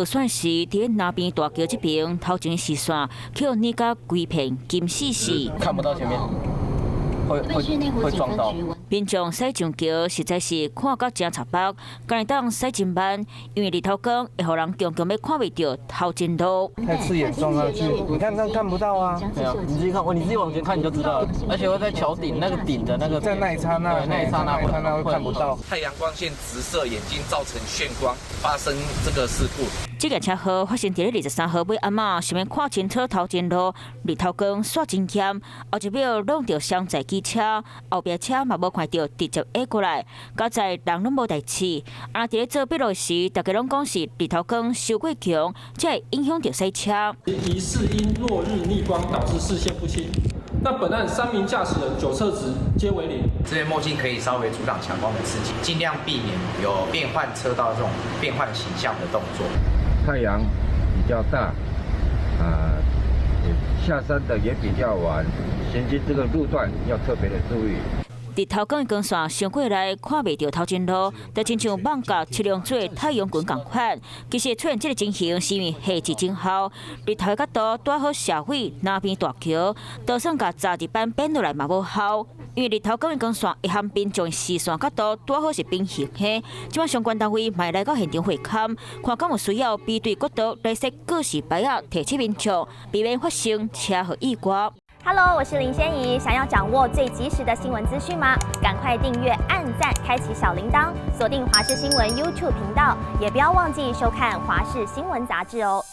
落雪時，佇南邊大橋這邊頭前視線去予碾甲規片金絲絲。看不到前面，會撞到。民眾駛上橋實在是看甲誠插目，敢會當駛真慢，因為日頭光會予人強強欲看袂著頭前路。太刺眼撞上去，你看這樣看不到啊。對啊，你自己看，你自己往前看你就知道了。而且會在橋頂那個頂的那個，在那一剎那，那一剎那會那會看不到。太陽光線直射眼睛，造成眩光，發生這個事故。這個車禍發生佇咧23號尾暗仔，想欲看清楚頭前路，日頭光煞真險，後一秒挵著雙載機車，後壁車嘛無看著，直接壓過來，佳哉人攏無代誌。啊，佇咧做筆錄時，大家攏講是日頭光傷過強，才會影響著駛車。疑似因落日逆光導致視線不清。那本案三名駕駛人酒測值皆為零。這些墨鏡可以稍微阻擋強光的刺激，盡量避免有變換車道這種變換形象的動作。太陽比較大，啊，下山的也比較晚，行經這個路段要特別的注意。日頭光的光線傷過來，看袂著頭前路，就親像蠓共七龍做太陽裙仝款。其實出現這個情形，是因為夏至前後，日頭的角度拄好射毀南邊大橋，就算共閘日板變落來嘛無效。因為日頭光的光線會和民眾視線角度拄好是平行的。這擺相關單位嘛來到現場會勘，看敢有需要比對國道來設告示牌仔，提醒民眾，避免發生車禍意外。 Hello，我是林仙怡。想要掌握最及時的新聞資訊嗎？趕快訂閱、按讚、開啟小鈴鐺，鎖定華視新聞 YouTube 頻道，也不要忘記收看華視新聞雜誌哦。